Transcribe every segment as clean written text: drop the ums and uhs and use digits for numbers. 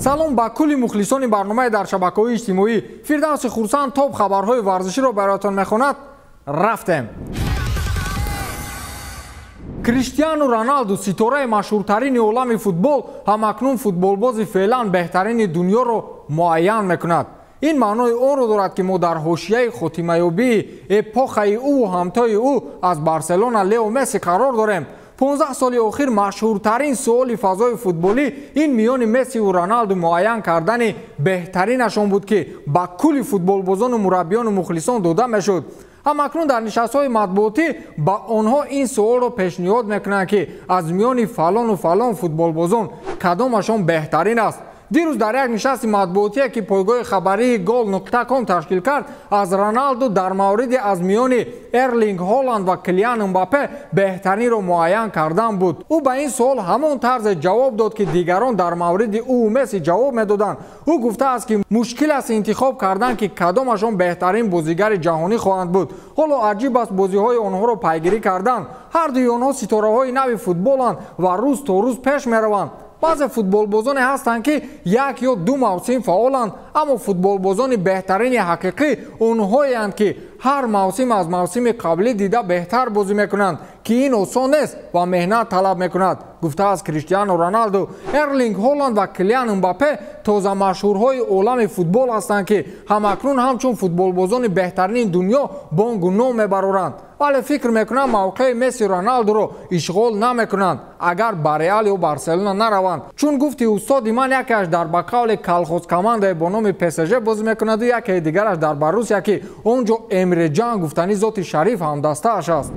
Салом ба кулли мухлисони барномаи дар шабакаҳои иҷтимоӣ. Фирдавси Хурсанд топ хабарҳои варзиширо бароятон мехонад. Рафтем. Криштиану Роналду, ситораи машҳуртарини олами футбол, ҳамакнун футболбози феълан беҳтарини дунёро муайян мекунад. Ин маънои онро дорад, ки мо дар ҳошияи хотимаёбии эпохаи ӯву ҳамтои ӯ аз Барселона Лео Месси қарор дорем. 15 соли охир машҳуртарин суоли фазои футболӣ ин миёни Мессиву Роналду муайян кардани беҳтаринашон буд, ки ба кулли футболбозону мураббиёну мухлисон дода мешуд. Ҳамакнун дар нишастҳои матбуотӣ ба онҳо ин суолро пешниҳод мекунанд, ки аз миёни фалону фалон футболбозон кадомашон беҳтарин аст. Дирӯз дар як нишасти матбуотие, ки пойгоҳи хабарии гол нуқта ком ташкил кард, аз Роналду дар мавриди аз миёни Эрлинг Ҳоланд ва Килиан Мбаппе беҳтаринро муайян кардан буд. Ӯ ба ин суол ҳамон тарзе ҷавоб дод, ки дигарон дар мавриди ӯ Месси ҷавоб медоданд. Ӯ гуфтааст, ки мушкил аст интихоб кардан, ки кадомашон беҳтарин бозигари ҷаҳонӣ хоҳанд буд. Ҳоло аҷиб аст бозиҳои онҳоро пайгирӣ кардан. Ҳар дуи онҳо ситораҳои нави футболанд ва рӯз то рӯз пеш мераванд. Баъзе футболбозоне ҳастанд, ки як ё ду мавсим фаъоланд, аммо футболбозони беҳтарини ҳақиқӣ онҳоеанд, ки ҳар мавсим аз мавсими қаблӣ дида беҳтар бозӣ мекунанд, ки ин осон нест ва меҳнат талаб мекунад, гуфтааст Криштиану Роналду. Эрлинг Ҳоланд ва Килиан Мбаппе тоза машҳурҳои олами футбол ҳастанд, ки ҳамакнун ҳамчун футболбозони беҳтарини дунё бонгу ном мебароранд. Вале фикр мекунам, мавқеи Месси Роналдуро ишғол намекунанд, агар ба Реал ё Барселона нараванд. Чун гуфти устоди ман, якеаш дар ба қавли колхоз командае бо номи ПСЖ бозӣ мекунаду якеи дигараш дар Боруссия, ки он ҷо Эмреҷан гуфтани зоти шариф ҳамдастааш аст.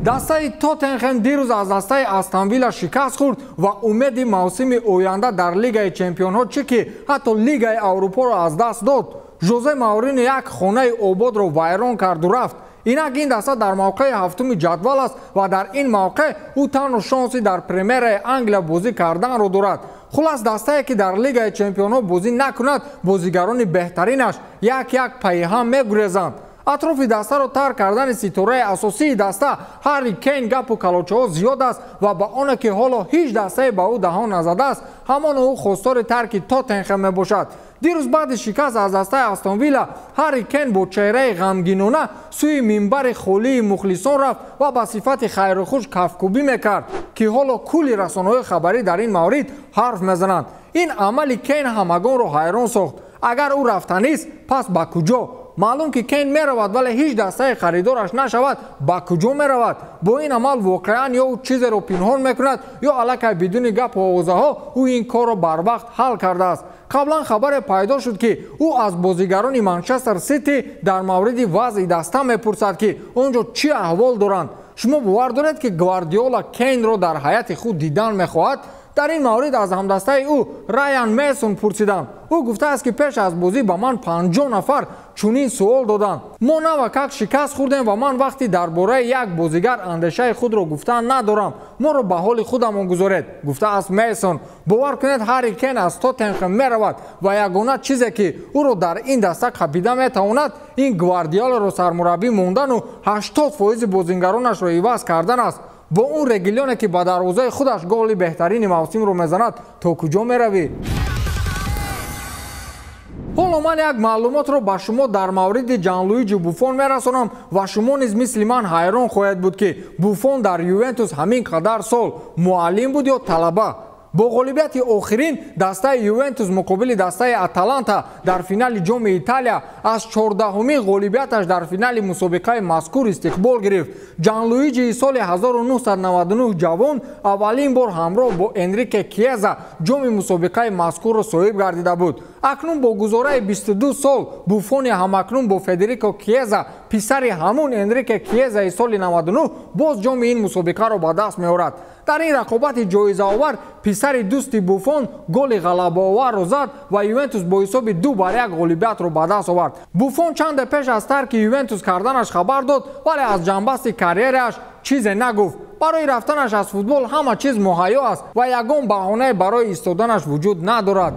Дастаи Тоттенхем дирӯз аз дастаи Астон Вилла шикаст хӯрд ва умеди мавсими оянда дар Лигаи чемпионҳо, чӣ ки ҳатто Лигаи Аврупоро аз даст дод. Жозе Мауриньо як хонаи ободро вайрон карду рафт. Инак ин даста дар мавқеи ҳафтуми ҷадвал аст ва дар ин мавқеъ ӯ танҳо шонси дар Премераи Англия бозӣ карданро дорад. Хулас, дастае, ки дар Лигаи чемпионҳо бозӣ накунад, бозигарони беҳтаринаш як-як пайи ҳам мегурезанд. Атрофи дастаро тарк кардани ситораи асосии даста Ҳарри Кейн гапу калочаҳо зиёд аст ва ба оне ки ҳоло ҳеҷ дастае ба ӯ даҳон назадааст, ҳамон ӯ хостори тарки Тоттенхем мебошад. Дирӯз баъди шикаст аз дастаи Астон Вилла, Ҳарри Кейн бо чеҳраи ғамгинона сӯи минбари холии мухлисон рафт ва ба сифати хайрухуш кафкӯбӣ мекард, ки ҳоло кулли расонаҳои хабарӣ дар ин маврид ҳарф мезананд. Ин амали Кейн ҳамагонро ҳайрон сохт. Агар ӯ рафтанист, пас ба куҷо? Маълум ки Кейн меравад, вале ҳеҷ дастаи харидораш нашавад, ба куҷо меравад? Бо ин амал воқеан ё ӯ чизеро пинҳон мекунад, ё аллакай бидуни гапу овозаҳо ӯ ин корро барвақт ҳал кардааст. Қаблан хабаре пайдо шуд, ки ӯ аз бозигарони Манчестер Сити дар мавриди вазъи даста мепурсад, ки он ҷо чӣ аҳвол доранд. Шумо бовар доред, ки Гвардиола Кейнро дар ҳайати худ дидан мехоҳад? Дар ин маврид аз ҳамдастаи ӯ Райан Месон пурсиданд. Ӯ гуфтааст, ки пеш аз бозӣ ба ман 50 нафар чунин суол доданд. Мо навакак шикаст хӯрдем ва ман вақти дар бораи як бозигар андешаи худро гуфтан надорам. Моро ба ҳоли худамон гузоред, гуфтааст Мейсон. Бовар кунед, Ҳарри Кейн аз Тоттенхем меравад ва ягона чизе, ки ӯро дар ин даста қапида метавонад, ин Гвардиоларо сармураббӣ мондану 80% бозингаронашро иваз кардан аст. Бо он Регилёне, ки ба дарвозаи худаш голи беҳтарини мавсимро мезанад, то куҷо меравӣ? Ҳоло ман як маълумотро ба шумо дар мавриди Ҷанлуиҷи Буфон мерасонам ва шумо низ мисли ман ҳайрон хоҳед буд, ки Буфон дар Ювентус ҳамин қадар сол муаллим буд ё талаба. Бо ғолибияти охирин дастаи Ювентус муқобили дастаи Аталанта дар финали ҷоми Италия аз 14-умин ғолибияташ дар финали мусобиқаи мазкур истиқбол гирифт. Ҷанлуиҷи соли 1999 ҷавон аввалин бор ҳамроҳ бо Энрике Киеза ҷоми мусобиқаи мазкурро соҳиб гардида буд. Акнун бо гузораи 22 сол Буфони ҳамакнун бо Федерико Киеза, писари ҳамун Энрике Киезаи соли 99, боз ҷоми ин мусобиқаро ба даст меорад. Дар ин рақобати ҷоизаовар писари дӯсти Буфон голи ғалабаоварро зад ва Ювентус бо ҳисоби 2-1 ғолибиятро ба даст овард. Буфон чанде пеш аз тарки Ювентус карданаш хабар дод, вале аз ҷанбасти карьерааш чизе нагуфт. Барои рафтанаш аз футбол ҳама чиз муҳайё аст ва ягон баҳонае барои истоданаш вуҷуд надорад.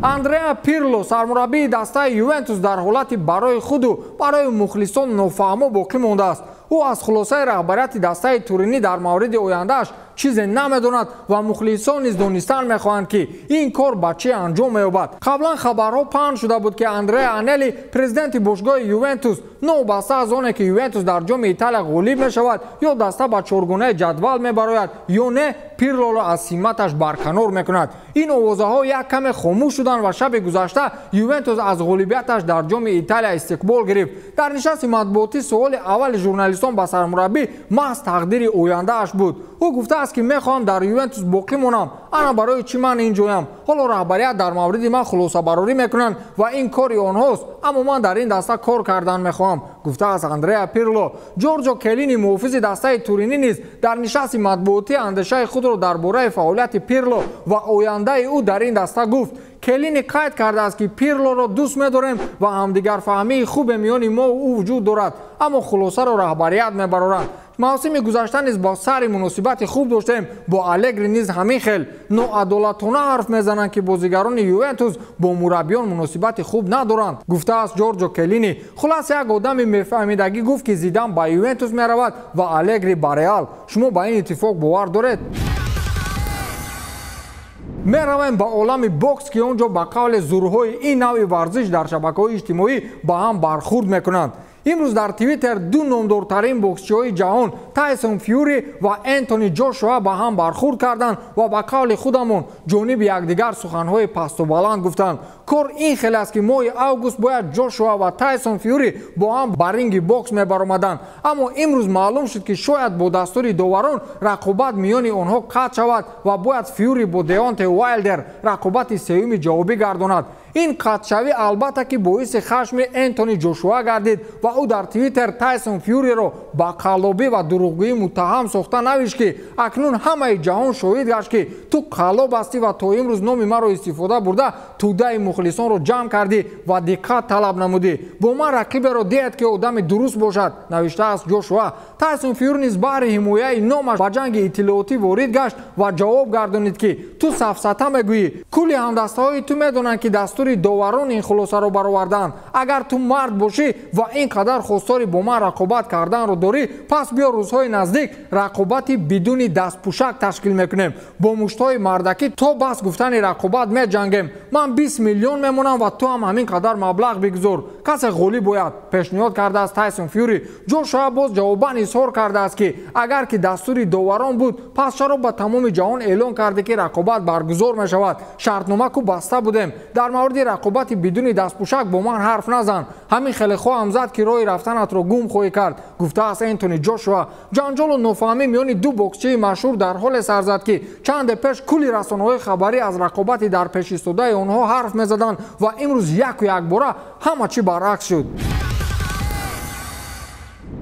Андреа Пирло, сармураббии дастаи Ювентус, дар ҳолати барои худу барои мухлисон нофаҳмо боқӣ мондааст. Ӯ аз хулосаи раҳбарияти дастаи Туринӣ дар мавриди ояндааш чизе намедонад ва мухлисон низ донистан мехоҳанд, ки ин кор ба чӣ анҷом меёбад. Қаблан хабарҳо паҳн шуда буд, ки Андреа Анели, президенти бошгоҳи Ювентус, новобаста аз оне ки Ювентус дар ҷоми Италия ғолиб мешавад ё даста ба чоргунаи ҷадвал мебарояд ё не, Пирлоро аз симаташ барканор мекунад. Ин овозаҳо як каме хомӯш шуданд ва шаби гузашта Ювентус аз ғолибияташ дар ҷоми Италия истиқбол гирифт. Дар нишасти матбуотӣ суоли аввали журналистон ба сармураббӣ маҳз тақдири ояндааш буд. Ӯ гуфтааст, ки мехоҳам дар Ювентус боқӣ монам. Ана барои чӣ ман инҷоям. Ҳоло раҳбарият дар мавриди ман хулосабарорӣ мекунанд ва ин кори онҳост, аммо ман дар ин даста кор кардан мехоҳам, гуфтааст Андреа Пирло. Ҷорҷо Келлини, муҳофизи дастаи Туринӣ, низ дар нишасти матбуотӣ андешаи худро дар бораи фаъолияти Пирло ва ояндаи ӯ дар ин даста гуфт. Келлини қайд кардааст, ки Пирлоро дӯст медорем ва ҳамдигарфаҳмии хубе миёни мо ӯ вуҷуд дорад, аммо хулосаро раҳбарият мебароранд. Мавсими гузашта низ бо сари муносибати хуб доштем, бо Алегри низ ҳамин хел. Ноадолатона ҳарф мезананд, ки бозигарони Ювентус бо мураббиён муносибати хуб надоранд, гуфтааст Ҷорҷо Келлини. Хулас, як одами мефаҳмидагӣ гуфт, ки Зидан ба Ювентус меравад ва Алегри ба Реал. Шумо ба ин иттифоқ бовар доред? Меравем ба олами бокс, ки он ҷо ба қавли зурҳои ин навъи варзиш дар шабакаҳои иҷтимоӣ ба ҳам бархурд мекунанд. Имрӯз дар Твиттер ду номдортарин боксчиҳои ҷаҳон, Тайсон Фьюри ва Энтони Ҷошуа, ба ҳам бархурд карданд ва ба қавли худамон ҷониби якдигар суханҳои пасту баланд гуфтанд. Кор ин хел аст, ки моҳи август бояд Ҷошуа ва Тайсон Фьюри бо ҳам ба ринги бокс мебаромаданд, аммо имрӯз маълум шуд, ки шояд бо дастури доварон рақобат миёни онҳо қатъ шавад ва бояд Фьюри бо Деонте Уайлдер рақобати сеюми ҷавобӣ гардонад. Ин қатъшавӣ албатта ки боиси хашми Энтони Ҷошуа гардид ва ӯ дар Твиттер Тайсон Фьюриро ба қаллобӣ ва дурӯғгӯӣ муттаҳам сохта навишт, ки акнун ҳамаи ҷаҳон шоҳид гашт, ки ту қаллоб ҳастӣ ва то имрӯз номи маро истифода бурда тӯдаи мухлисонро ҷамъ кардӣ ва диққат талаб намудӣ. Бо ман рақиберо диҳед, ки одами дуруст бошад, навиштааст Ҷошуа. Тайсон Фьюри низ баҳри ҳимояи номаш ба ҷанги иттилоотӣ ворид гашт ва ҷавоб гардонид, ки ту сафсата мегӯӣ, кулли ҳамдастаҳои ту медонанд, ки дастури доварон ин хулосаро бароварданд. Агар ту мард бошӣ ва ин қадар хостори бо ман рақобат карданро дорӣ, пас биё рӯзҳои наздик рақобати бидуни дастпӯшак ташкил мекунем. Бо муштҳои мардакӣ то бас гуфтани рақобат меҷангем. Ман 20 миллион мемонам ва ту ҳам ҳамин қадар маблағ бигузор. Касе ғолиб бояд, пешниҳод кардааст Тайсон Фьюри. Ҷошуа боз ҷавобан изҳор кардааст, ки агар ки дастури доварон буд, пас чаро ба тамоми ҷаҳон эълон карде, ки рақобат баргузор мешавад? Шартнома ку баста будем. Дар мавриди рақобати бидуни дастпӯшак бо ман ҳарф назан. Ҳамин хеле хоҳам зад, ки роҳи рафтанатро гум хоҳӣ кард, гуфтааст Энтони Ҷошуа. Ҷанҷолу нофаҳмӣ миёни ду боксчии машҳур дар ҳоле сар зад, ки чанде пеш кулли расонаҳои хабарӣ аз рақобати дар пеш истодаи онҳо ҳарф мезаданд ва имрӯз яку якбора ҳама чӣ баръакс шуд.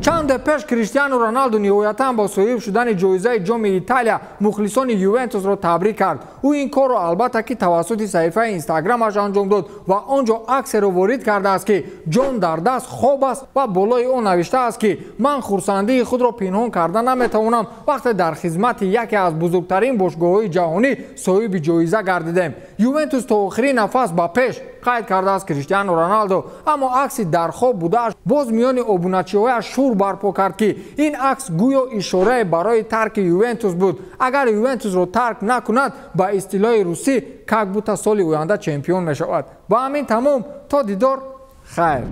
Чанде пеш Криштиану Роналду ниҳоятан бо соҳиб шудани ҷоизаи ҷоми Италия мухлисони Ювентусро табрик кард. Ӯ ин корро албатта ки тавассути саҳифаи Инстаграмаш анҷом дод ва он ҷо аксеро ворид кардааст, ки ҷон дар даст хоб аст ва болои он навиштааст, ки ман хурсандии худро пинҳон карда наметавонам, вақте дар хизмати яке аз бузургтарин бошгоҳҳои ҷаҳонӣ соҳиби ҷоиза гардидем. Ювентус то охири нафас ба пеш, қайд кардааст Криштиану Роналду. Аммо акси дар хоб будааш боз миёни обуначиҳояш шур барпо кард, ки ин акс гӯё ишорае барои тарки Ювентус буд. Агар Ювентусро тарк накунад, ба истилоҳи русӣ, как будто соли оянда чемпион мешавад. Ба ҳамин тамом, то дидор, хайр.